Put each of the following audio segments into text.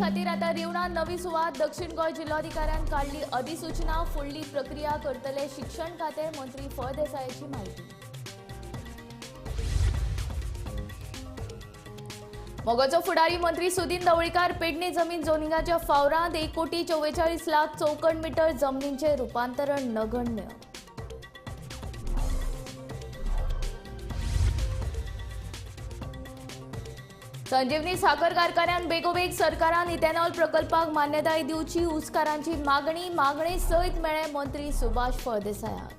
खातीर आतां रिवणा नवी सुवात. दक्षिण गोंय जिल्लोधिकाऱ्यान काडली अधिसूचना. फुडली प्रक्रिया करतले शिक्षण खाते. मंत्री फळदेसायाची माहिती. मगोचो फुडारी मंत्री सुदीन ढवळीकार पेडणे जमीन झोनिंगाच्या फावरांत 1,44,00,000 चौखण मीटर जमनींचे रुपांतरण नगण्य. संजीवनी साखर कारखान्यान बेगोबेग सरकारान इथेनॉल प्रकल्पाक मान्यताय दिवची. ऊसकारांची मागणी. मागणे सयत मेळ्ळे मंत्री सुभाष फळदेसायाक.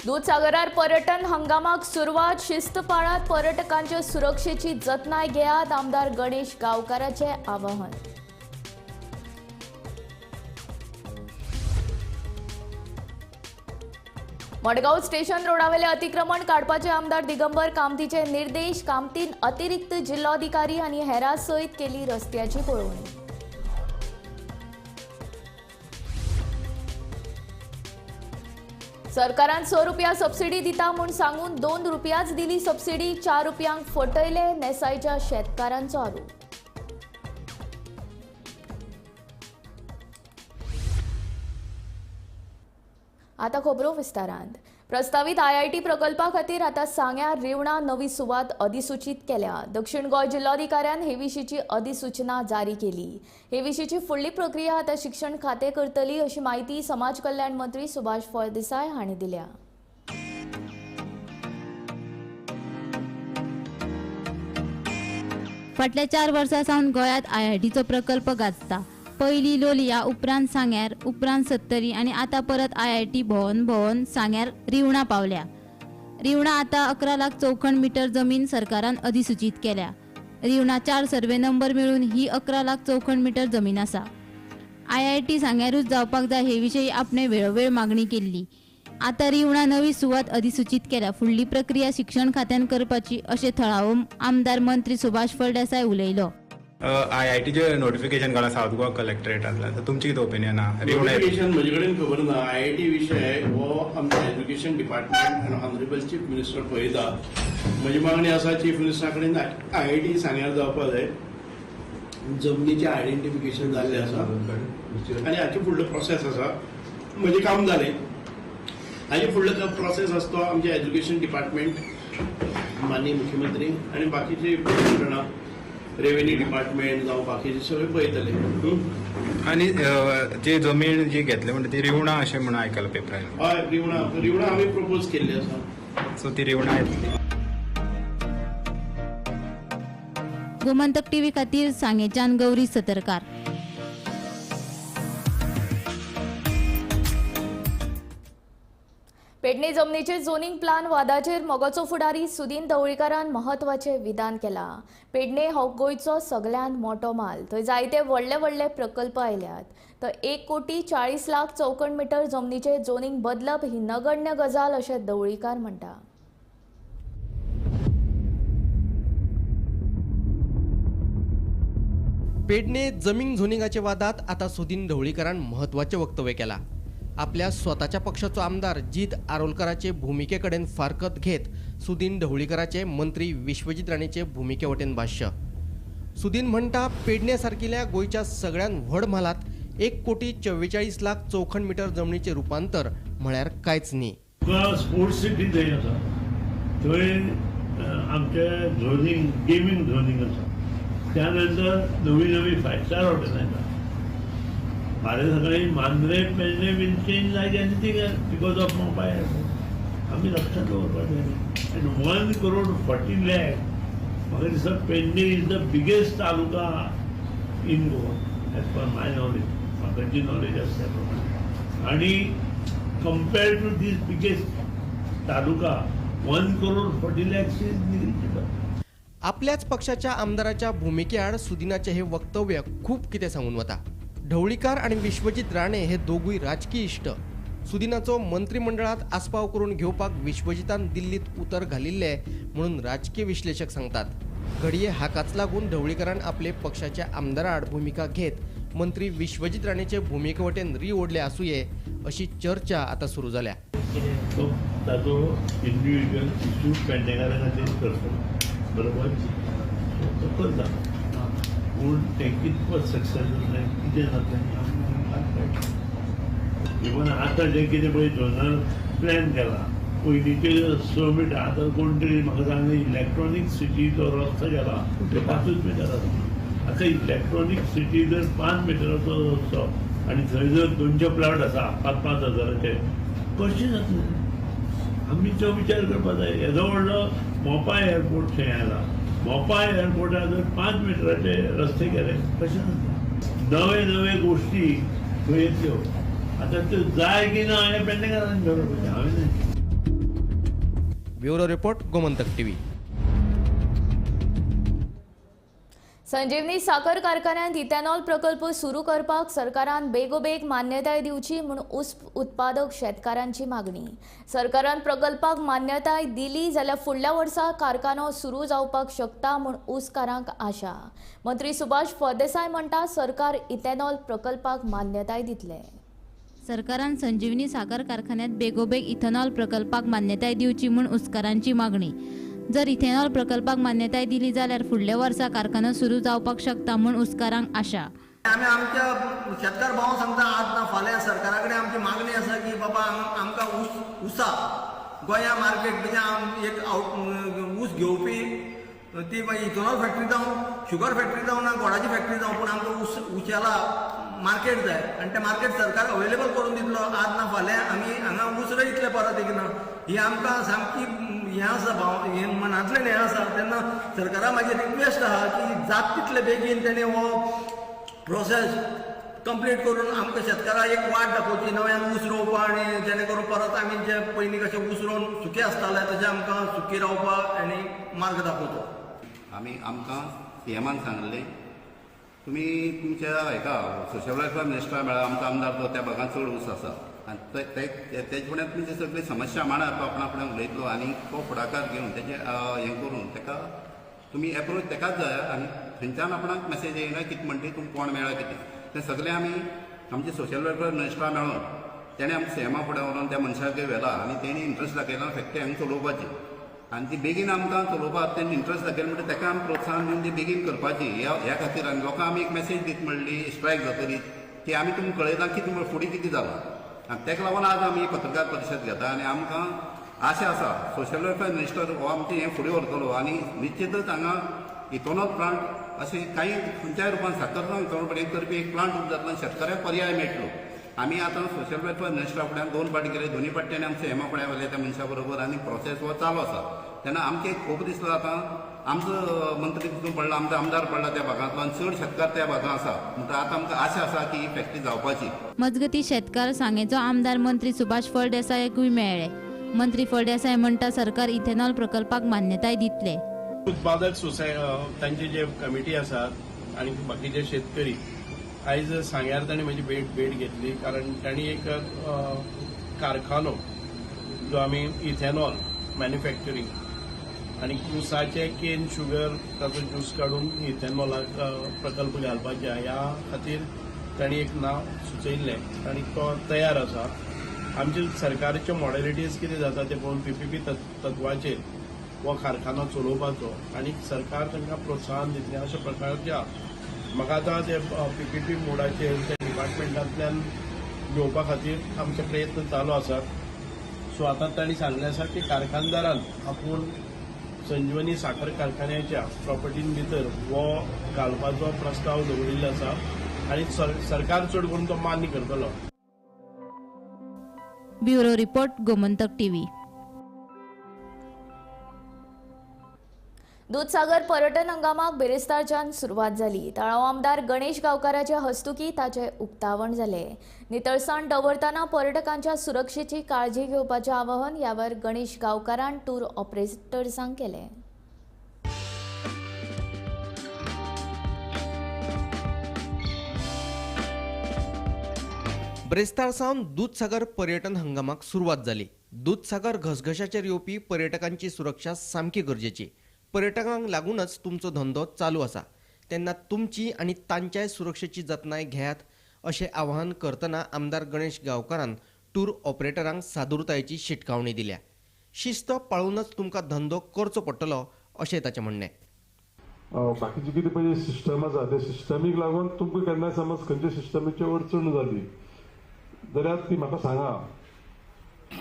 दूधसागरार पर्यटन हंगामाक सुरवात. शिस्त पाळात, पर्यटकांच्या सुरक्षेची जतनाय घेयात. आमदार गणेश गांवकाराचे आवाहन. मडगांव स्टेशन रोडावेले अतिक्रमण काडपाचे आमदार दिगंबर कामतीचे निर्देश. कामतीन अतिरिक्त जिल्लोधिकारी आनी हेरां सयत केली रस्त्याची पळोवणी. सरकारान 100 रुपया सबसिडी दिता म्हूण सांगून 2 रुपयाच दिली सबसिडी. 4 रुपयांक फटयले. नेसायच्या शेतकारांचो आरोप. आता खबरो विस्तारांत. प्रस्तावित IIT प्रकल्पा खातीर आतां सांग्यार रिवणा नवी सुवात अधिसूचित केल्या. दक्षिण गोंय जिल्लोधिकाऱ्यान हे विशींची अधिसूचना जारी केली. हे विशींची फुडली प्रक्रिया आतां शिक्षण खातें करतली अशी माहिती समाज कल्याण मंत्री सुभाष फळदेसाय हांणी दिल्या. फाटल्या 4 वर्सां सावन गोंयांत IITचो प्रकल्प गाजता. पयली लोलया, उपरांत सांग्यार, उपरांत सत्तरी आनी आतां परत IIT भोंवन भोंवन सांग्यार रिवणा पावल्या. रिवणा आतां 11 लाख चौखण मीटर जमीन सरकारान अधिसूचित केल्या. रिवणा 4 सर्वे नंबर मेळून ही 11 लाख चौखण मीटर जमीन आसा. IIT सांग्यारूच जावपाक जाय हे विशीं आपणे वेळोवेळ मागणी केल्ली. आतां रिवणा नवी सुवात अधिसूचित केल्या. फुडली प्रक्रिया शिक्षण खात्यान करपाची अशें थळावो आमदार मंत्री सुभाष फळदेसाय उलयलो. IITचे नोटिफिकेशन काडला सावथ गोवा कलेक्टरेटांतल्यान, तर तुमची कितें ओपिनियन आहा? नोटिफिकेशन म्हजे कडेन खबर ना. IIT विशय हो आमचे एज्युकेशन डिपार्टमेंट आनी ऑनरेबल चीफ मिनिस्टर पळयता. म्हजी मागणी आसा चीफ मिनिस्टरा कडेन IIT सांग्यार जावपा जाय. जमनीचें आयडेंटिफिकेशन जाल्लें आसा आनी हाचे फुडलो प्रोसेस आसा. म्हजें काम जालें, हाचे फुडलो प्रोसेस आसा तो आमचें एज्युकेशन डिपार्टमेंट, माननीय मुख्यमंत्री आनी बाकीचे यंत्रणा, रेव्हेन्यू डिपार्टमेंट जावं बाकीचे सगळे पळयतले. आनी जे जमीन जी घेतली म्हणटा ती रिवणा अशें म्हणून आयकलां पेपरान. हय, रिवणा रिवणा आमी प्रपोज केल्ली आसा. सो ती रिवणा येतली. गोमंतक टीव्ही खातीर सांगेच्यान गौरी सतरकार. पेडणे जमनीचे झोनिंग प्लान वादाचेर मगोचो फुडारी सुदीन ढवळीकारान महत्वाचे विधान केला. पेडणे हो गोंयचो सगळ्यांत मोठो माल. थंय जायते व्हडले व्हडले प्रकल्प आयल्यात. तर 1,40,00,000 चौखण मीटर जमनीचे झोनिंग बदलप ही नगण्य गजाल अशें ढवळीकार म्हणटा. पेडणे जमीन झोनिंगाच्या वादात आता सुदीन ढवळीकारान महत्वाचे वक्तव्य केला. आपल्या स्वताच्या पक्षाचो आमदार जीत आरोलकराचे भूमिकेकडेन फारकत घेत सुदीन ढवळीकराचे मंत्री विश्वजीत राणेचे भूमिके वटेन भाष्य. सुदीन म्हणटा पेडणे सारकिल्या गोंयच्या सगळ्यात व्हड म्हालांत 1,44,00,000 चौखण मीटर जमनीचें रुपांतर म्हळ्यार कांयच न्ही. स्पोर्ट्स सिटी थंय आसा, थंय आमचें झोनिंग, गेमींग झोनिंग आसा. त्या नंतर नवी नवी 5 स्टार हॉटेलां येता. फाल्यां सकाळी Mandrem Pedne will change like anything because of mobile. आमी लक्षात दवरपाक जाय. आनी 1,40,00,000 म्हाका दिसता Pedne is the biggest taluka in Goa as per my knowledge. म्हाका जी नॉलेज आसा त्या प्रमाणे. आनी compare to this biggest taluka 1,40,00,000 is negligible. आपल्याच पक्षाच्या आमदाराच्या भूमिकेआड सुदिनाचें हे वक्तव्य खूब कितें सांगून वता. ढवळीकार आनी विश्वजीत राणे हे दोगूय राजकीय इश्ट. सुदिनाचो मंत्रिमंडळात आस्पाव करून घेवपाक विश्वजितान दिल्लीत उतर घालिल्ले म्हणून राजकीय विश्लेषक सांगतात. घडये हाकाच लागून ढवळीकारान आपले पक्षाच्या आमदाराआड भूमिका घेत मंत्री विश्वजीत राणेचे भूमिके वटेन री ओडले आसुये अशी चर्चा आता सुरू जाल्या. तो ताचो इंडिविज्युअल इशू पेडणेकारा खातीर करतलो, बरोबर तो करता, पूण तें कितपत सक्सेस जातलें कितें जातलें आमकां कळटा. इवन आतां जें कितें पळय झोनल प्लॅन केला, पयलींचे 6 मिटर आतां कोण तरी म्हाका सांगलें इलेक्ट्रॉनीक सिटीचो रस्तो गेला ते 5 मिटर आसा. आतां इलेक्ट्रॉनीक सिटी जर 5 मिटराचो रस्तो आनी थंय जर 200 प्लॉट आसा 5-5 हजाराचे, कशें जातलें? आमी तो विचार करपाक जाय. येदो व्हडलो मोपा एअरपोर्ट थंय आयला, मोपा एअरपोर्टार जर 5 मिटराचे रस्ते केले कशें जातलें? नवे नवे गोश्टी थंय येतल्यो, आतां त्यो जाय की ना हें पेडणेकारांनी थारोवपाचें, हांवें न्हय. Bureau report, Gomantak TV. Sanjivani साकर कारखान्यांत इथेनॉल प्रकल्प सुरू करपाक सरकारान बेगोबेग मान्यताय दिवची म्हूण ऊस उत्पादक शेतकारांची मागणी. सरकारान प्रकल्पाक मान्यताय दिली जाल्यार फुडल्या वर्सा कारखानो सुरू जावपाक शकता म्हूण ऊसकारांक आशा. मंत्री सुभाष फळदेसाय म्हणटा सरकार इथेनॉल प्रकल्पाक मान्यताय दितले. सरकारान संजीवनी साकर कारखान्यात बेगोबेग इथेनॉल प्रकल्पाक मान्यताय दिवची म्हूण ऊसकारांची मागणी. जर इथेनॉल प्रकल्पाक मान्यताय दिली जाल्यार फुडल्या वर्सा कारखानो सुरू जावपाक शकता म्हूण ऊसकारांक आशा. आमी आमच्या शेतकार भाव सांगता आज ना फाल्यां सरकारा कडेन आमची मागणी आसा की बाबा आमकां ऊस गोंया मार्केट म्हणजे एक ऊस घेवपी ती इथेनॉल फॅक्टरी जावं, शुगर फॅक्टरी जावं ना गोडाची फॅक्टरी जावं, पूण आमकां ऊसाला मार्केट जाय आनी तें मार्केट सरकार अवेलेबल करून दितलो. आज ना फाल्यां आमी हांगा ऊस रोयतले परत एक ना, ही आमकां सामकी हें आसा भाव, हें मनांतल्यान हें आसा. तेन्ना सरकारा म्हाजी रिक्वेस्ट आहा की जात तितले बेगीन तेणें हो प्रोसेस कंप्लीट करून आमकां शेतकाराक एक वाट दाखोवची, नव्यान ऊस रोवपा आनी जेणे करून परत आमी जे पयलीं कशें ऊस रोवन सुके आसताले तशें आमकां सुकी रावपाक आनी मार्ग दाखोवचो. आमी आमकां सीएमान सांगलें तुमी तुमच्या हेका सोशल वेलफेअर मिनिस्टरा मेळा, आमचो आमदार तो त्या भागांत चड ऊस आसा आनी तेजे फुड्यान तुमची सगळी समस्या मांडात, तो आपणा फुड्यान उलयतलो आनी तो फुडाकार घेवन तेजें हें करून तेका तुमी एप्रोच तेकाच जाय आनी थंयच्यान आपणाक मॅसेज येयना कितें म्हणटी तुमकां कोण मेळ्ळा कितें तें सगळें आमी आमचे सोशल वेलफेअर मिनिस्टरा मेळोन तेणें आमकां सीएमा फुडें व्हरोन त्या मनशाक व्हेला आनी तेणी इंट्रस्ट दाखयला फॅक्टरी हांगा चलोवपाची आनी ती बेगीन आमकां चलोवपाक तेणी इंट्रस्ट दाखयला म्हणटा तेका आमी प्रोत्साहन दिवन ती बेगीन करपाची ह्या खातीर. आनी लोकांक आमी एक मॅसेज दीत म्हणली स्ट्रायक जातली ती आमी तुमकां कळयता कितें फुडें कितें जालां आनी तेका लागून आज आमी पत्रकार परिशद घेता आनी आमकां आशा आसा सोशल वेलफेअर मिनिस्टर हो आमचें हें फुडें व्हरतलो आनी निश्चितच हांगा इथेनॉल प्लांट अशें कांय खंयच्याय रुपान साकर जावं इथेनॉल प्लांट करपी एक प्लांट उबो जातलो आनी शेतकऱ्यांक पर्याय मेळटलो. आमी आतां सोशल वेलफेअर मिनिस्टरा फुड्यान 2 फावटी गेले, दोनूय फावटी ताणें आमच्या सीएमा फुड्यान व्हेलें त्या मनशा बरोबर आनी प्रोसेस हो चालू आसा. तेन्ना आमचें एक खूब दिसला आतां आमचो मंत्री तितून पडला, आमचो आमदार पडला त्या भागांतलो आनी चड शेतकार त्या भागांत आसा, म्हणटा आतां आमकां आशा आसा की ही फॅक्टरी जावपाची. मजगती शेतकार सांगेचो आमदार मंत्री सुभाष फळदेसायकूय मेळ्ळे. मंत्री फळदेसाय म्हणटा सरकार इथेनॉल प्रकल्पाक मान्यताय दितले. उत्पादक तांचे जे कमिटी आसात आनी बाकीचे शेतकरी आयज सांग्यार तांणी म्हजी भेट घेतली, कारण तांणी एक कारखानो जो आमी इथेनॉल मॅन्युफॅक्चरींग आनी ऊसाचे केन शुगर ताचो ज्यूस काडून इथेनॉलाक प्रकल्प घालपाचे ह्या खातीर तांणी एक नांव सुचयल्लें आनी तो तयार आसा. आमचे सरकारच्यो मॉडेलिटीज कितें जाता तें पळोवन पीपीपी तत्वाचेर हो कारखानो चलोवपाचो आनी सरकार तांकां प्रोत्साहन दितलें अशा प्रकारच्या म्हाका आतां ते पीपीपी मोडाचेर त्या डिपार्टमेंटांतल्यान घेवपा खातीर आमचे प्रयत्न चालू आसात. सो आतां तांणी सांगलें आसा की कारखानदारान आपूण संजीवनी साखर कारखान्याच्या प्रॉपर्टीन भितर हो घालपाचो प्रस्ताव दवरिल्लो आसा आनी सरकार चड करून तो मान्य करतलो. Bureau report, Gomantak TV. Dudhsagar पर्यटन हंगामाक बिरेस्तारच्यान सुरवात जाली. तळाव आमदार गणेश गांवकाराचे हस्तुकी ताचें उक्तावण जालें. नितळसाण दवरतना पर्यटकांच्या सुरक्षेची काळजी घेवपाचें आवाहन ह्या वेळार गणेश गांवकारान टूर ऑपरेटर्सांक केलें. ब्रेस्तार सावन दूदसागर पर्यटन हंगामाक सुरवात जाली. दूदसागर घसघशाचेर येवपी पर्यटकांची सुरक्षा सामकी गरजेची. पर्यटकांक लागूनच तुमचो धंदो चालू आसा, तेन्ना तुमची आनी तांच्याय सुरक्षेची जतनाय घेयात अशें आवाहन करतना आमदार गणेश गांवकारान टूर ऑपरेटरांक सादुरतायेची शिटकावणी दिल्या. शिस्त पाळूनच तुमकां धंदो करचो पडटलो अशें ताचें म्हणणें. बाकीची कितें पळय सिस्टम आसा त्या सिस्टमीक लागून तुमकां केन्नाय समज खंयच्या सिस्टमीची अडचण जाली जाल्यार ती म्हाका सांगा.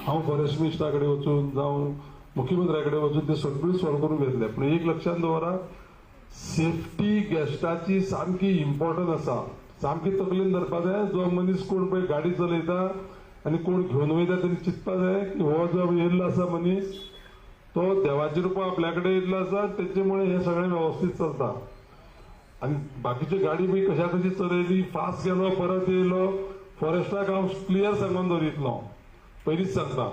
हांव फॉरेस्ट मिनिस्टरा कडेन वचून जावं मुख्यमंत्र्या कडेन वचून ते सगळी सॉल्व करून घेतले. पूण एक लक्षांत दवरा, सेफ्टी गेस्टाची सामकी इम्पॉर्टंट आसा. सामकी तकलेन धरपा जाय. जो मनीस कोण पळय गाडी चलयता आनी कोण घेवन वयता तेणी चिंतपा जाय की हो जो येयल्लो आसा मनीस तो देवाचे रुपान आपल्या कडेन येयल्लो आसा, तेचे मुळे हें सगळें वेवस्थीत चलता. आनी बाकीची गाडी बी कशा कशी चलयली, फास्ट गेलो परत येयलो, फॉरेस्टाक हांव क्लियर सांगून दवरितलो, पयलींच सांगता.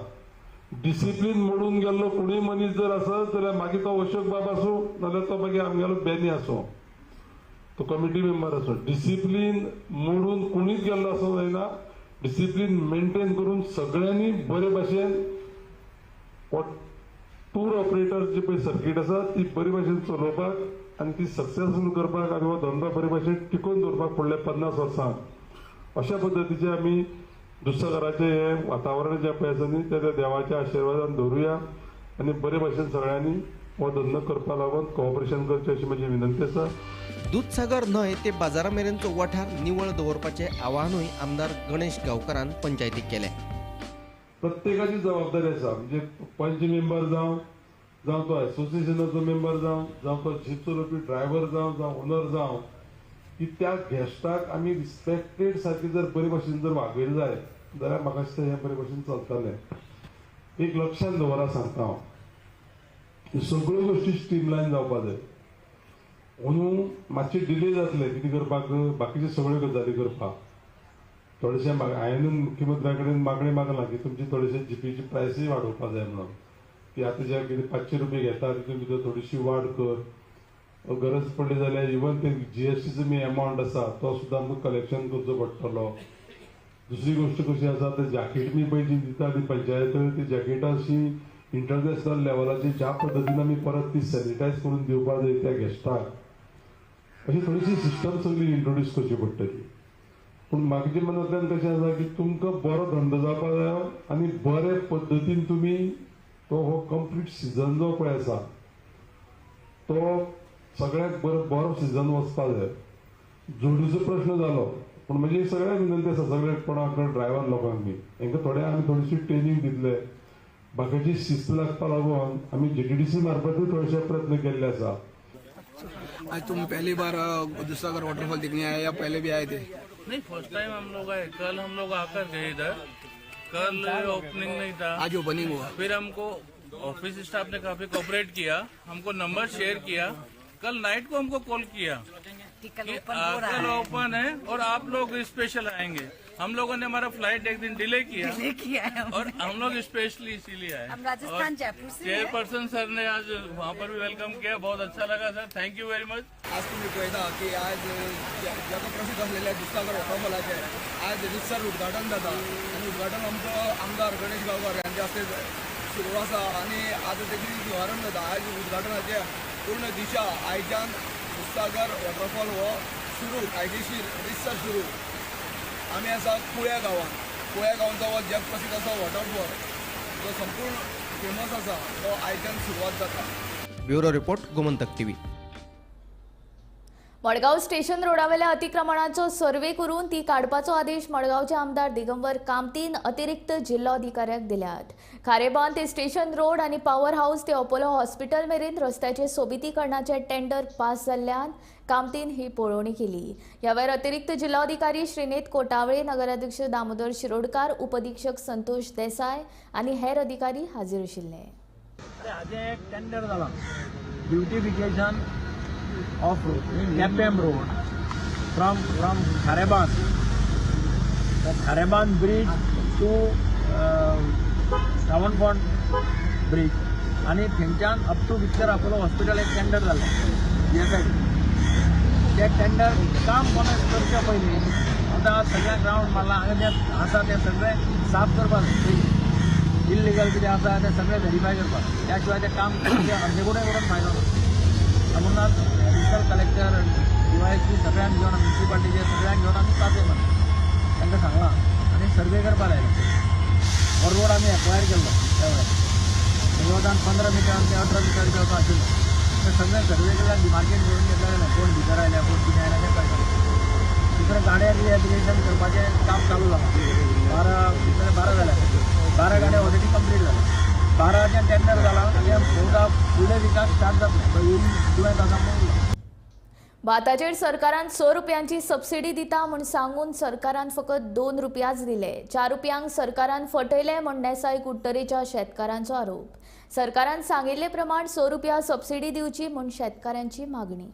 डिसिप्लीन मोडून गेल्लो कोणूय मनीस जर आसत जाल्यार मागीर तो अशोक बाब आसूं नाजाल्यार तो मागीर आमगेलो बेनी आसूं, तो कमिटी मेंबर आसूं, डिसिप्लीन मोडून कोणीच गेल्लो आसूं जायना. डिसिप्लीन मेंटेन करून सगळ्यांनी बरे भाशेन टूर ऑपरेटर जी पळय सर्कीट आसा ती बरे भाशेन चलोवपाक आनी ती सक्सेसफूल करपाक आनी हो धंदो बरे भाशेन टिकोवन दवरपाक फुडल्या 50 वर्सांक अशा पद्दतीचे आमी दुधसागराचें हें वातावरण जें पळय आसा न्ही तें त्या देवाच्या आशिर्वादान दवरुया आनी बरे भाशेन सगळ्यांनी हो धंदो करपाक लागून कॉपरेशन करचें अशी म्हजी विनंती आसा. दुधसागर न्हय ते बाजारा मेरेनचो वाठार निवळ दवरपाचें आवाहनूय आमदार गणेश गांवकारान पंचायतीक केलें. प्रत्येकाची जबाबदारी आसा, म्हणजे पंच मेंबर जावं, जावं तो एसोसिएशनाचो मेंबर जावं, जावं तो जीप चलोवपी ड्रायव्हर जावं, जावं ओनर जावं, की त्या गेस्टाक आमी रिस्पेक्टेड सारकी जर बरे भाशेन जर वागयलें जाय जाल्यार म्हाका दिसता हें बरे भाशेन चलतलें. एक लक्षांत दवरा सांगता हांव, सगळ्यो गोश्टी स्ट्रीमलायन जावपा जाय. अंदू मातशें डिले जातलें कितें करपाक, बाकीच्यो सगळ्यो गजाली करपाक थोडेशें हांवें मुख्यमंत्र्या कडेन मागणी मागलां की तुमची थोडेशे जिपीची प्रायसूय वाडोवपा जाय म्हणून, की आतां जे कितें 500 रुपये घेता तितून भितर थोडीशी वाड कर, गरज पडली जाल्यार इवन ते जीएसटीचो मी एमावंट आसा तो सुद्दां आमकां कलेक्शन करचो पडटलो. दुसरी गोश्ट कशी आसा, ते जॅकेट मी पळय जी दिता ती पंचायत, ती जॅकेटां अशी इंटरनॅशनल लेवलाची ज्या पद्दतीन आमी परत ती सॅनिटायज करून दिवपा जाय त्या गेस्टाक, अशी थोडीशी सिस्टम सगळी इंट्रोड्यूस करची पडटली. पूण म्हाका मनांतल्यान कशें आसा की तुमकां बरो धंदो जावपा जाय आनी बरे पद्दतीन तुमी तो हो कंप्लीट सिजन जो पळय आसा तो सगळ्याक बरो बरो सिजन वचपा जाय. जोडीचो प्रश्न जालो, पूण म्हजी सगळ्यांक विनंती आसा सगळे कोणाक ड्रायव्हर लोकांक बी हेंकां थोडे आमी थोडीशी ट्रेनींग दितले, बाकीची शिस्त लागपा लागून आमी जीटीडीसी मार्फतूय थोडेशे प्रयत्न केल्ले आसा. आज तुम पहली बार दुधसागर वाटरफॉल देखने आए या पहले भी आए थे? नहीं, फर्स्ट टाइम हम लोग आए. कल हम लोग आकर गए इधर, कल ओपनिंग नहीं था, आज ओपनिंग हुआ. फिर हमको ऑफिस स्टाफ ने काफी कोऑपरेट किया, हमको नंबर शेयर किया. कल नाइट को हमको कॉल किया कि कल ओपन है और आप लोग स्पेशल आएंगे. हम लोगों ने हमारा फ्लाइट एक दिन डिले किया है और हम लोग स्पेशली इसीलिए आए. हम राजस्थान जयपुर से. चेयरपर्सन सर ने आज वहाँ पर भी welcome किया, बहुत अच्छा लगा sir, thank you very much. आज तुम्ही पळयता की आज जगप्रसिद्ध असलेल्या दुधसागर वॉटरफॉलाचें आज रितसर उद्घाटन जाता आनी उद्घाटन आमचो आमदार गणेश गांवकार यांच्या हस्ते सुरू आसा आनी आज तेजी शुभारंभ जाता. आज उद्घाटनाचें पूर्ण दिशा आयच्यान दुधसागर वॉटरफॉल हो सुरू, कायदेशीर रितसर सुरू. आमी आसा कुळ्या गांवांत. कुळ्या गांवचो हो जगप्रसिद्ध असो वॉटरफॉल जो संपूर्ण फेमस आसा तो आयच्यान सुरवात जाता. Bureau report, Gomantak TV. Madgaon station रोडावेल्या अतिक्रमणाचो सर्वे करून ती काडपाचो आदेश मडगांवचे आमदार दिगंबर कामतीन अतिरिक्त जिल्लोधिकाऱ्याक दिल्यात. खारेबांद ते स्टेशन रोड आनी पावर हाऊस ते अपोलो हॉस्पिटल मेरेन रस्त्याचे सोबितीकरणाचे टेंडर पास जाल्ल्यान कामतीन ही पळोवणी केली. ह्या वेळार अतिरिक्त जिल्लोधिकारी श्रीनेत कोटावळे, नगराध्यक्ष दामोदर शिरोडकार, उपअधीक्षक संतोष देसाय आनी हेर अधिकारी हाजीर आशिल्ले. हाजें एक टेंडर जालां, beautification of Quepem road from Kharebandh, Kharebandh bridge to Shravanpond bridge आनी थंयच्यान up to Victor Apollo hospital एक टेंडर जालें जीएसआयडी. ते टेंडर काम कोणें करच्या पयलीं आतां सगळ्यांक रावंड मारला, हांगा जें आसा तें सगळें साफ करपाक जाय, इल्लिगल कितें आसा तें सगळें व्हेरीफाय करपाक, त्या शिवाय तें काम अर्दे कडेन करून फायदो ना. म्हणून आज एडिशनल कलेक्टर डीवायएसपी सगळ्यांक घेवन म्युनिसिपालिटीचे सगळ्यांक घेवन आमी तापे मारला, तांकां सांगलां आनी सर्वे करपाक लायलो. हो रोड आमी एक्वायर केल्लो त्या वेळार. वतान 15 मिटर ते 18 मिटर जो आशिल्लो ते सगळें सर्वे केल्यान डिमार्केट करून घेतलें जाल्यार कोण भितर आयल्या कोण कितें आयल्या तें कळटा. दुसरें गाड्या रिहॅबिलिटेशन करपाचें काम चालू जालां. 12 जाल्या, 12 गाड्या ऑलरेडी कंप्लीट जाल्या. 12चें टेंडर जालां आनी भोवता फुडले विकास स्टार्ट जातलें. दुयेंत आसा म्हणून भाताचेर सरकारान 100 रुपयांची सबसिडी दिता म्हूण सांगून सरकारान फकत 2 रुपयाच दिले. 4 रुपयांक सरकारान फटयले म्हूण नेसाय कुडटरेच्या शेतकारांचो आरोप. सरकारान सांगिल्ले प्रमाण 100 रुपया सबसिडी दिवची म्हूण शेतकारांची मागणी.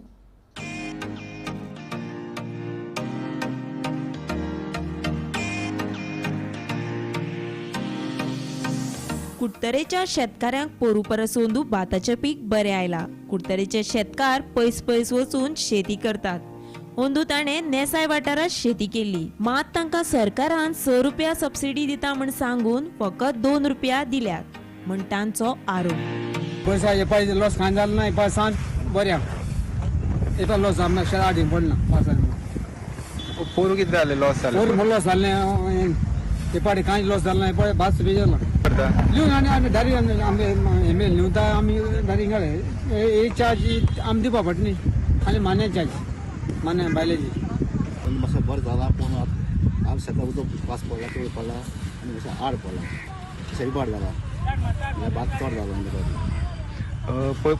कुडटरेच्या शेतकाऱ्यांक पोरू परस अंदू भाताचें पीक बरें आयलां. कुडटरेचे शेतकार पयस पयस वचून शेती करतात. अंदू ताणें नेसाय वाठारांत शेती केल्ली, मात तांकां सरकारान 100 रुपया सबसिडी दिता म्हूण सांगून फकत 2 रुपया दिल्यात म्हूण तांचो आरोप. पयसा पयस लॉस कांय जालो ना, पावसान बरें इतलो लॉस जावना, आडी पडना पावसान. पोरू कितें जालें लॉस जालें? पोरू लॉस जालें, हे पाटी कांय लॉस जालो ना, पळय भात सुबी जालो. लिवन आनी आमी दारी आमी हेमे लिवता आमी दारी घाले हे चार्ज आमी दिवपा पडटा न्ही, खाली मान्या चार्ज मान्या बायलेची. मातशें बरें जालां पूण आम शेतां उदक पास पडला चड पडला आनी मातशें आड पडला, शेलबाड जाला, भात चड जालो.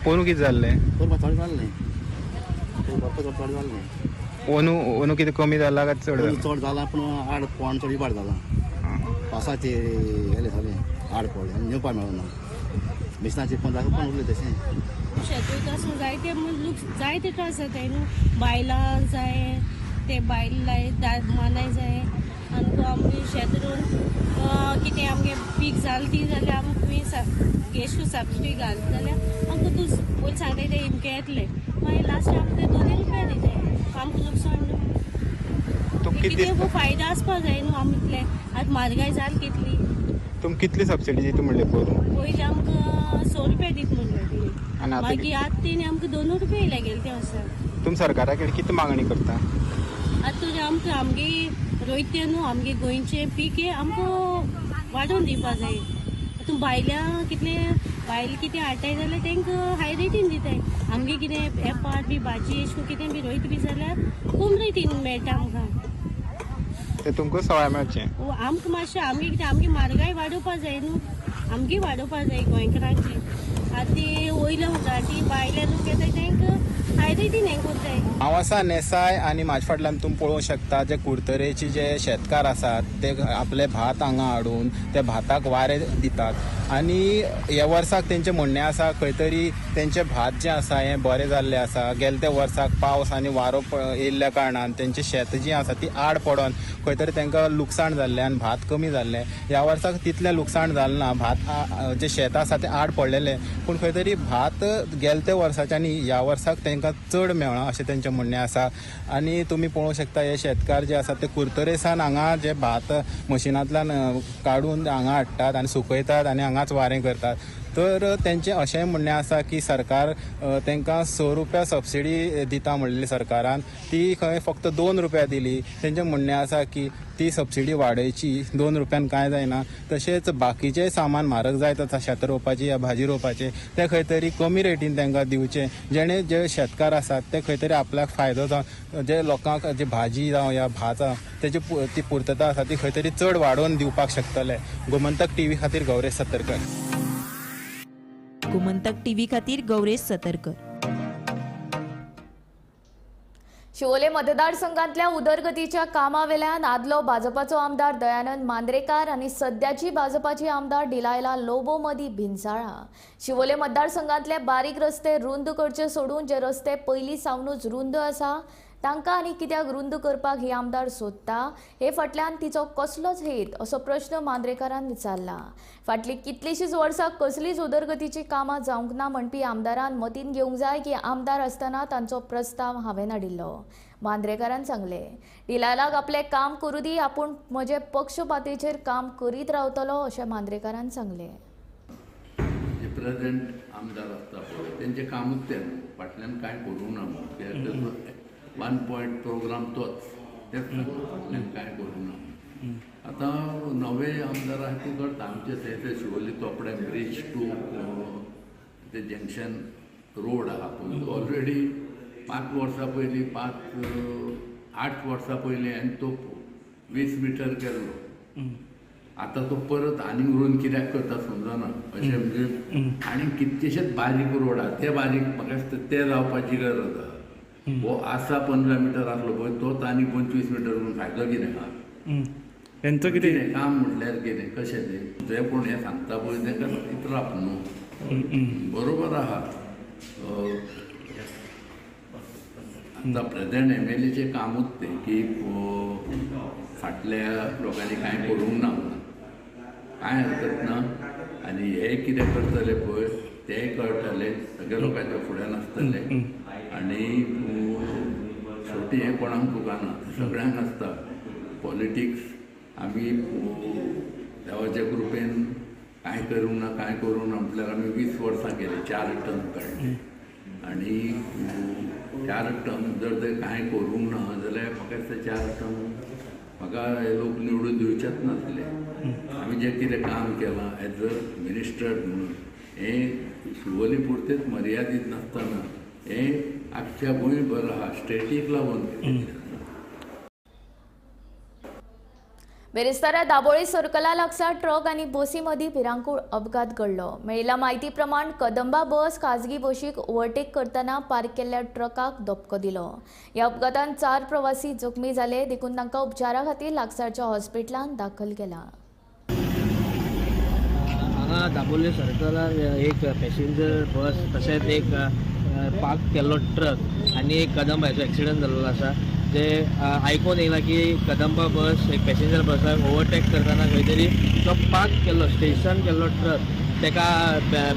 पोरू कितें जाल्लें? पोरू चड जालें, भरपूर चड जालें. ओनू ओनू कितें कमी जाला काय चड? चड जाला पूण आड पोण चड इबाड जाला. पावसाचे हेले जालें आड पडलें आनी नेवपा मेळना. मिसनाचे पण जागो पण उरलें तशें. शेत वयता आसूं जायते जायते त्रास जाताय न्हू, बायलां जाय ते बायल लाय मानाय जाय आनी आमगे शेत रोवन कितें आमगे पीक जालें ती जाल्यार आमकां गॅस सबसिडी घालता जाल्यार आमकां तूं पयलीं सांगताय ते इमके येतले, मागीर लास्ट आमकां 2 रुपया दिताय, आमकां लुकसाण न्हू. कितें फायदो आसपा जाय न्हू आमी इतले आतां म्हारगाय जाली कितली. तुम कितली सबसिडी दिता म्हणलें पोरू? पयलीं आमकां 100 रुपया दिता म्हणलें, मागीर आतां तेणी आमकां 2 रुपया येयले गेले ते वर्सा. तुम सरकारा कडेन कितें मागणी करता? आतां तुजें आमकां आमगे रोयते न्हू आमगे गोंयचें पीक हें आमकां वाडोवन दिवपा जाय. आतां भायल्या कितले बायल कितें हाडटाय जाल्यार तांकां हाय रेटीन दिताय, आमगे कितें एपार बी भाजी अशें कितें बी रोयता बी जाल्यार कम रेटीन मेळटा आमकां. ते तुमकां सवाय मेळचें. आमकां मातशें आमगे कितें आमगे म्हारगाय वाडोवपा जाय न्हू, आमगे वाडोवपा जाय गोंयकारांची. आतां ती वयल्या उजाटी भायल्या लोक येताय तांकां हाय रेटीन हें करताय. हांव आसा नेसाय आनी म्हाजे फाटल्यान तुमी पळोवंक शकता जे कुडतरेचे जे शेतकार आसात ते आपले भात हांगा हाडून ते भाताक वारें दितात आनी ह्या वर्साक तेंचें म्हणणें आसा खंय तरी तेंचें भात जें आसा हें बरें जाल्लें आसा. गेले ते वर्साक पावस आनी वारो येयल्ल्या कारणान तेंचें शेत जीं आसा ती आड पडोन खंय तरी तांकां लुकसाण जाल्लें आनी भात कमी जाल्लें. ह्या वर्साक तितलें लुकसाण जालें ना, भात जें शेत आसा तें आड पडलेलें, पूण खंय तरी भात गेले ते वर्साच्या आनी ह्या वर्साक तांकां चड मेळ्ळां अशें तेंचें म्हणणें आसा. आनी तुमी पळोवंक शकता हे शेतकार जे आसात ते कुडतरेसान हांगा जे भात मशिनांतल्यान काडून हांगा हाडटात आनी सुकयतात आनी हांगाच वारें करतात. तर तेंचें अशेंय म्हणणें आसा की सरकार तांकां 100 रुपया सबसिडी दिता म्हणलेली सरकारान, ती खंय फक्त 2 रुपया दिली. तेंचें म्हणणें आसा की ती सबसिडी वाडयची, 2 रुपयान कांय जायना. तशेंच बाकीचें सामान म्हारग जायत आसा शेत रोवपाचें या भाजी रोवपाचें तें खंय तरी कमी रेटीन तांकां दिवचें, जेणे जे शेतकार आसात ते खंय तरी आपल्याक फायदो जावन जे लोकांक जे भाजी जावं या भात जावं तेजी ती पुर्तता आसा ती खंय तरी चड वाडोवन दिवपाक शकतले. गोमंतक टीव्ही खातीर गौरेश सतरकर. गोमंतक टीव्ही खातीर गौरेश सतरकर. शिवोले मतदारसंघातल्या उदरगतीच्या कामावेल्यान आदलो भाजपाचो आमदार दयानंद मांद्रेकार आनी सद्याची भाजपाची आमदार डिलायला लोबो मदीं भिनसाळा. शिवोले मतदारसंघातले बारीक रस्ते रुंद करचे सोडून जे रस्ते पयलीं सावनूच रुंद आसा तांकां आनी कित्याक रुंद करपाक ही आमदार सोदता हे फाटल्यान तिचो कसलोच हेत असो प्रश्न मांद्रेकारान विचारला. फाटलीं कितलींशींच वर्सां कसलीच उदरगतीचीं कामां जावंक ना म्हणपी आमदारान मतीन घेवंक जाय की आमदार आसतना तांचो प्रस्ताव हांवें हाडिल्लो. मांद्रेकारान सांगलें, डिलायलाक आपलें काम करूं दी, आपूण म्हजे पक्षपातीचेर काम करीत रावतलो अशें मांद्रेकारान सांगलें. जे प्रेझेंट आमदार आसता पळय तेंचें कामूच तें न्हू, फाटल्यान कांय करूंक ना. 1 पॉयंट प्रोग्राम तोच, तेच फाटल्यान कांय करूंक ना. आतां नवे आमदार आहा ते करता. आमचे थंय शिवोली तोपडे ब्रीज टू ते जंक्शन रोड आहा पळय, ऑलरेडी 5 वर्सां पयलीं 5-8 वर्सां पयलीं हांवें तो 20 मिटर केल्लो. आतां तो परत आनीक रोड कित्याक करता समजना. अशें म्हणजे आनी कितकेशेच बारीक रोड आहा, ते बारीक म्हाका दिसता ते जावपाची गरज आहा. हो आसा 15 मिटर आसलो पळय तोच आनी 25 मिटर म्हणून फायदो कितें आहा? तेंचो कितें काम म्हटल्यार कितें कशें तें जे कोण हें सांगता पळय तांकां इतराप न्हू, बरोबर आहा. आतां प्रेजेंट एमएलएचें कामूच तें की फाटल्या लोकांनी कांय करूंक ना म्हणून कांय हरकत ना. आनी हे कितें करतले पळय तेंय कळटलें, सगळ्या लोकांच्या फुड्यान आसतलें. आनी शेवटी हें कोणाक चुकना, सगळ्यांक आसता पॉलिटिक्स. आमी देवाच्या कृपेन कांय करूंक ना, कांय करूंक ना म्हटल्यार आमी 20 वर्सां केली, 4 टर्म काडली. आनी 4 टर्म जर ते कांय करूंक ना जाल्यार म्हाका दिसता 4 टर्म म्हाका हे लोक निवडून दिवचेच नासले. आमी जें कितें काम केलां एज अ मिनिस्टर म्हणून हें शिवोली पुरतेंच मर्यादीत नासतना हें आख्ख्या गोंयभर आहा, स्टेटीक लागून. बेरेस्तारा दाबोळी सर्कला लागसार ट्रक आनी बसी मदीं भिरांकूळ अपघात घडलो. मेळिल्ल्या म्हायती प्रमाण कदंबा बस खाजगी बशीक ओव्हरटेक करतना पार्क केल्ल्या ट्रकाक धपको दिलो. ह्या अपघातान 4 प्रवासी जखमी जाले, देखून तांकां उपचारा खातीर लागसारच्या हॉस्पिटलांत दाखल केला. हांगा दाबोळी सर्कलार एक पॅसेंजर बस तशेंच एक पार्क केल्लो ट्रक आनी एक कदंबाचो एक्सिडंट जाल्लो आसा. जे आयकून येयला की कदंबा बस एक पॅसेंजर बसाक ओवरटेक करतना खंय तरी तो पार्क केल्लो स्टेशन केल्लो ट्रक ताका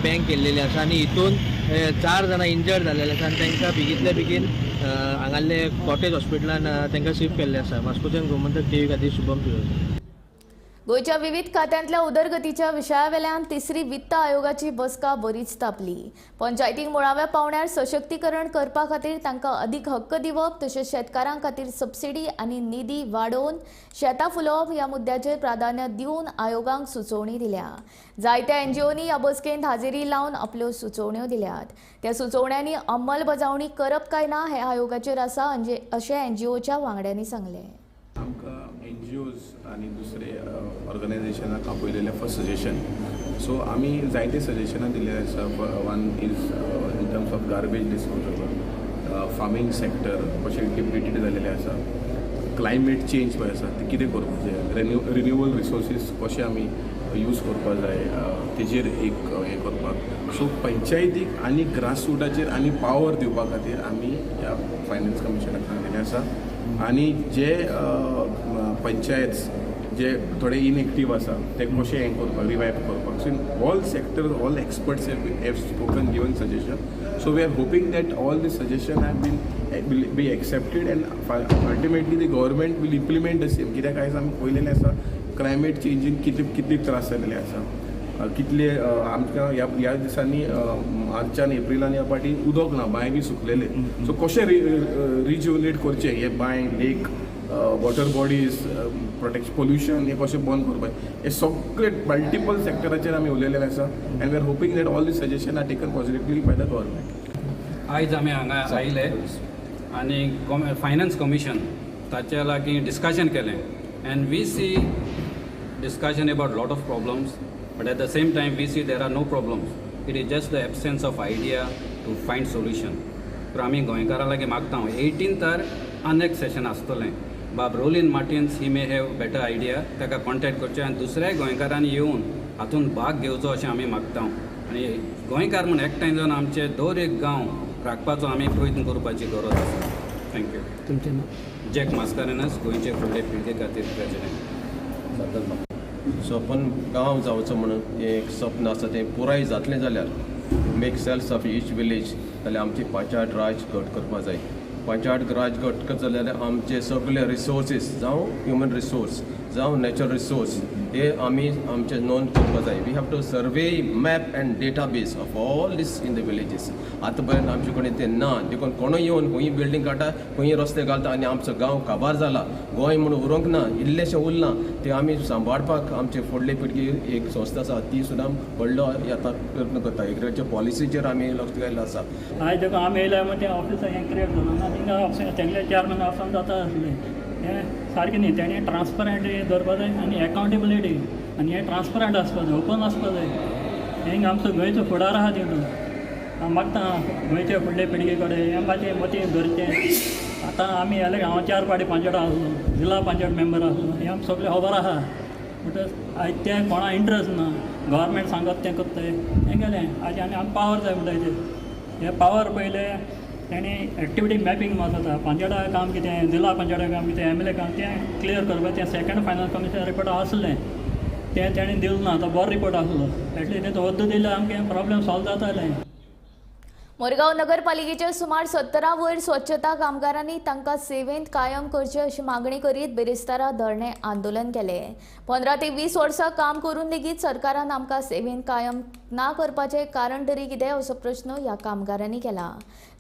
बँक केल्लेली आसा आनी हितून 4 जाणां इंजर्ड जाल्लेले आसा आनी तांकां बेगींतल्या बेगीन हांगासरले कॉटेज हॉस्पिटलान तांकां शिफ्ट केल्ले आसा. वास्कोच्यान गोमंतक टीव्ही खातीर शुभम फिरोज. गोंयच्या विविध खात्यांतल्या उदरगतीच्या विशयावेल्यान तिसरी वित्त आयोगाची बसका बरीच तापली. पंचायतींक मुळाव्या पावंड्यार सशक्तीकरण करपा खातीर तांकां अदीक हक्क दिवप तशेंच शेतकारां खातीर सबसिडी आनी निधी वाडोवन शेतां फुलोवप ह्या मुद्द्याचेर प्राधान्य दिवन आयोगाक सुचोवणी दिल्या. जायत्या एनजीओनी ह्या बसकेंत हाजेरी लावन आपल्यो सुचोवण्यो दिल्यात. त्या सुचोवण्यांनी अंमलबजावणी करप काय ना हें आयोगाचेर आसा अशें एनजीओच्या वांगड्यांनी सांगलें. आमकां एनजीओज आनी दुसरे ऑर्गनायझेशनाक आपयलेले फॉर सजेशन. सो आमी जायते सजेशनां दिल्ले आसा. One is in terms of garbage disposal, farming sector कशें डिप्लिटेड जालेलें आसा, क्लायमेट चेंज पळय आसा ते कितें करपाक जाय, रिन्युएबल रिसोर्सीस कशें आमी यूज करपाक जाय तेजेर एक हें करपाक. सो पंचायतीक आनी ग्रासरुटाचेर आनी पावर दिवपा खातीर आमी ह्या फायनान्स कमिशनाक सांगिल्लें आसा. आनी जे पंचायत जे थोडे इनएक्टीव आसा ते कशें हें करपाक, रिवायव करपाक. So in all sectors all experts have spoken, given suggestion. So we are hoping that all the suggestion have been will be accepted and ultimately the government will implement the same. कित्याक आयज आमी पळयलेलें आसा climate चेंजीन कितले त्रास जाल्ले आसा, कितले आमकां ह्या दिसांनी मार्चान एप्रिलान ह्या फावटी उदक ना, बांय बी सुकलेले. सो कशें रिज्युनेट करचें हे बांय, lake, water bodies, protect pollution हें कशें बंद करपाचें, हे सगळे मल्टिपल सेक्टराचेर आमी उलयलेले आसा. And we are hoping that all the suggestion are taken positively by the government. आयज आमी हांगा आयले आनी फायनान्स कमिशन ताच्या लागीं डिस्कशन केलें and we see discussion about lot of problems, but at the same time we see there are no problems. It is just the absence of idea to find solution. पूण आमी गोंयकारां लागीं मागता 18th आनी एक सेशन आसतलें. बाब Rolin Martins he may have better idea, ताका कॉन्टेक्ट करचें आनी दुसऱ्याय गोंयकारांनी येवन हातूंत भाग घेवचो अशें आमी मागता. आनी गोंयकार म्हूण एकठांय जावन आमचे दर एक गांव राखपाचो आमी प्रयत्न करपाची गरज आसा. Thank you. तुमचें नांव? जॅक मास्कारेनस, गोंयचे फुडले पिळगे खातीर प्रेजिडेंट. सपन गांव जावचो म्हणून हें एक सपन आसा तें पुराय जातलें जाल्यार make self of each village जाल्यार आमची पंचायत राज घट करपा जाय. पंचायत राज घट करतले जाल्यार आमचे सगळे रिसोर्सीस जावं ह्युमन रिसोर्स जावं नॅचरल रिसोर्स हे आमी आमचे नोंद करपा जाय. We have to survey map and database of all this in the villages. आतां पर्यंत आमचे कडेन तें ना, देखून कोणूय येवन खंय बिल्डींग काडटा, खंय रस्ते घालता आनी आमचो गांव काबार जाला. गोंय म्हणून उरोंक ना, इल्लेशें उरलां तें आमी सांबाळपाक आमचे फुडले पिळगी एक संस्था आसा ती सुद्दां व्हडलो आतां प्रयत्न करता. एग्रीकल्चर पॉलिसीचेर आमी लक्ष घाल्लें आसा. आयज देखून आमी येयल्या म्हण तें ऑफिसाक हें क्रिएट जालो ना, थिंगा ऑफिस तेंगले चेअरमॅन ऑफिसान जाता आसलें हें सारकें न्ही. तेणें ट्रान्सपरंट दवरपा जाय आनी एकाउंटेबिलिटी आनी हें ट्रान्सपरंट आसपा जाय, ओपन आसपा जाय. हें आमचो गोंयचो फुडार आसा तितून हांव मागता गोंयचे फुडले पिळगे कडेन हें म्हाजें मतीं धरचें. आतां आमी जाल्यार हांव 4 फावटी पंचायत आसलो, जिल्हा पंचायत मेंबर आसलो, हें आमकां सगळें खबर आसा. म्हणटच आयज तें कोणा इंट्रस्ट ना, गव्हर्मेंट सांगत तें करता हें गेलें. आयज आनी आमकां पावर जाय म्हणटा तेजेर, हे पावर पयले तेणी एक्टिविटी मॅपिंग मात जाता. पंचायता काम कितें, जिल्हा पंचायता काम कितें, एम एल ए काम तें क्लियर करपाचें. तें सेकंड फायनल कमिशन रिपोर्ट आसलें तें तेणें दिलें ना, तो बरो रिपोर्ट आसलो. एटलीस्ट तें वद्द दिल्यार आमकां प्रॉब्लम सॉल्व जातालें. मोरगांव नगरपालिकेच्या सुमार 17 वयर स्वच्छता कामगारांनी तांकां सेवेंत कायम करचे अशी मागणी करीत बिरेस्तारा धरणें आंदोलन केलें. 15 ते 20 वर्सां काम करून लेगीत सरकारान आमकां सेवेंत कायम ना करपाचें कारण तरी कितें असो प्रश्न ह्या कामगारांनी केला.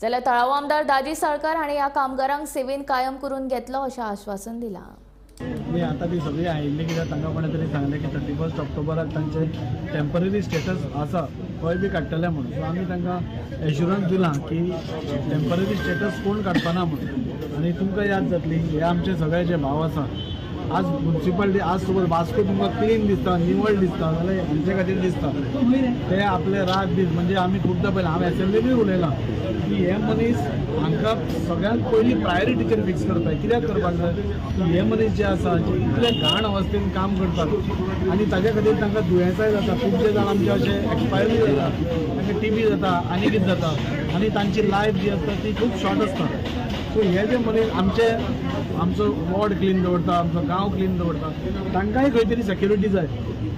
जाल्यार थळावो आमदार दाजी साळकार हांणी ह्या कामगारांक सेवेंत कायम करून घेतलो अशें आश्वासन दिलां. आतां ती सगळी आयिल्ली कित्याक तांकां कोणें तरी सांगलें की 31 ऑक्टोबराक तांचे टेम्पररी स्टेटस आसा तोय बी काडटले म्हणून. सो आमी तांकां एश्युरन्स दिलां की टेम्पररी स्टेटस कोण काडपाना म्हणून. आनी तुमकां याद जातली हे आमचे सगळे जे भाव आसा आज मुन्सिपालिटी आज सपोज वास्को तुमकां क्लीन दिसता, निवळ दिसता जाल्यार हांचे खातीर दिसता. ते आपले रात दीस म्हणजे आमी खुबदां पळयलां, हांव एसेंब्लीनूय उलयलां की हे मनीस हांकां सगळ्यांत पयलीं प्रायोरिटीचेर फिक्स करता. कित्याक करपाक जाय की हे मनीस जे आसा जे इतले घाण अवस्थेन काम करतात आनी ताज्या खातीर तांकां दुयेंसाय जाता. खुबशे जाण आमचे अशे एक्सपायरूय जाता, तांकां टीबी जाता आनी कितें जाता आनी तांची लायफ जी आसता ती खूब शॉर्ट आसता. सो हे जे मनीस आमचे आमचो वॉर्ड क्लीन दवरता, आमचो गांव क्लीन दवरता, तांकांय खंय तरी सेक्युरिटी जाय.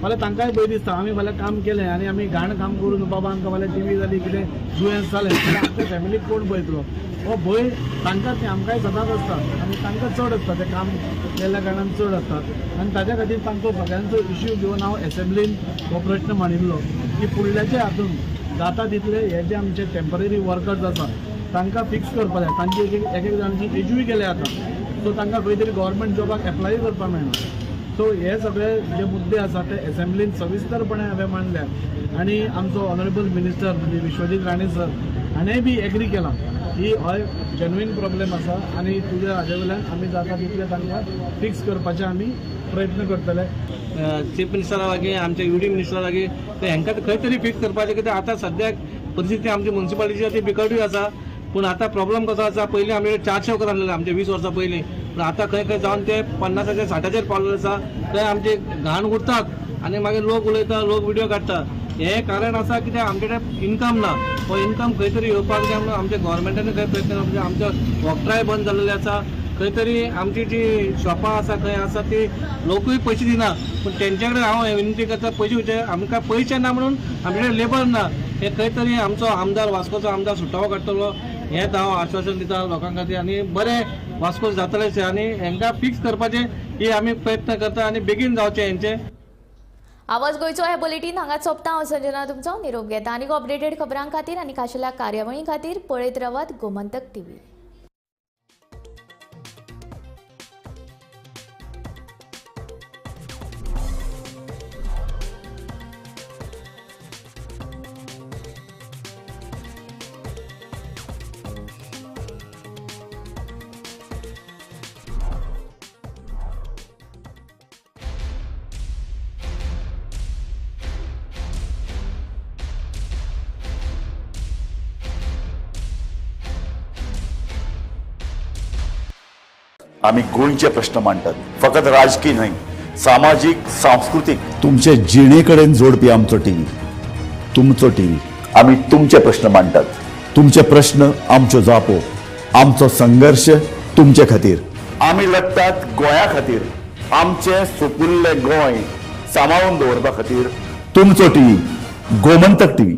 फाल्यां तांकांय भंय दिसता आमी फाल्यां काम केलें आनी आमी घाण काम करून बाबा आमकां फाल्यां टीबी जाली कितें दुयेंस जालें जाल्यार आमच्या फॅमिलीक कोण पळयतलो. हो भंय तांकांच न्ही आमकांय सदांच आसता आनी तांकां चड आसता, तें काम केल्ल्या कारणान चड आसता. आनी ताज्या खातीर तांचो सगळ्यांचो इश्यू घेवन हांव एसेंब्लीन हो प्रश्न मांडिल्लो की फुडल्याच्या हातून जाता तितले हे जे आमचे टेम्पररी वर्कर्स आसा तांकां फिक्स करपाक जाय. तांची एक एक जाणांची एजूय गेल्या आतां, सो तांकां खंय तरी गव्हर्मेंट जॉबाक एप्लाय करपाक मेळना. सो हे सगळे जे मुद्दे आसा ते एसेंब्लीन सविस्तरपणे हांवें मांडल्या आनी आमचो ऑनरेबल मिनिस्टर म्हणजे विश्वजीत राणे सर हाणें बी एग्री केलां की हय जेन्युइन प्रॉब्लेम आसा आनी तुज्या हाजे वयल्यान आमी जाता तितले तांकां फिक्स करपाचे आमी प्रयत्न करतले. चीफ मिनिस्टरा लागीं, आमचे युडी मिनिस्टरा लागीं ते हांकां खंय तरी फिक्स करपाचें. कित्याक आतां सद्याक परिस्थिती आमची मुन्सिपालिटीची ती बिकटूय आसा. पूण आतां प्रॉब्लम कसो आसा, पयलीं आमचे 400 वखद आसलेले आमचे 20 वर्सां पयलीं, पूण आतां खंय खंय जावन ते 50-60 60 पावलेले आसा. थंय आमचे घाण उरतात आनी मागीर लोक उलयता, लोक विडियो काडटा. हें कारण आसा कित्याक आमचे कडेन इनकम ना. हो इनकम खंय तरी येवपाक जाय म्हणून आमच्या गव्हर्मेंटान खंय प्रयत्न करपाक. आमचे वॉकट्राय बंद जाल्लेले आसा, खंय तरी आमची जी शॉपां आसा खंय आसा ती लोकूय पयशे दिना. पूण तेंच्या कडेन हांव विनंती करता पयशे वयचे, आमकां पयशे ना म्हणून आमचे कडेन लेबर ना. हे खंय तरी आमचो आमदार वास्कोचो आमदार सुटावो काडटलो हेंच हांव आश्वासन दिता लोकां खातीर. आनी बरें वास्को जातलें आनी हांकां फिक्स करपाचें ही आमी प्रयत्न करता आनी बेगीन जावचें हेंचें. आवाज गोंयचो हे बुलेटीन हांगा सोंपता. हांव संजना तुमचो निरोप घेता. आनी अपडेटेड खबरां खातीर आनी खाशेल्या कार्यावळी खातीर पळयत रावात गोमंतक टीव्ही. आमी गोंयचे प्रश्न मांडटात, फकत राजकीय न्हय, सामाजीक, सांस्कृतीक, तुमचे जिणे कडेन जोडपी आमचो टीव्ही, तुमचो टीव्ही. आमी तुमचे प्रश्न मांडटात, तुमचे प्रश्न आमच्यो जापो, आमचो संघर्श तुमचे खातीर. आमी लढटात गोंया खातीर, आमचें सुपुल्लें गोंय सांबाळून दवरपा खातीर. तुमचो टीव्ही, गोमंतक टीव्ही.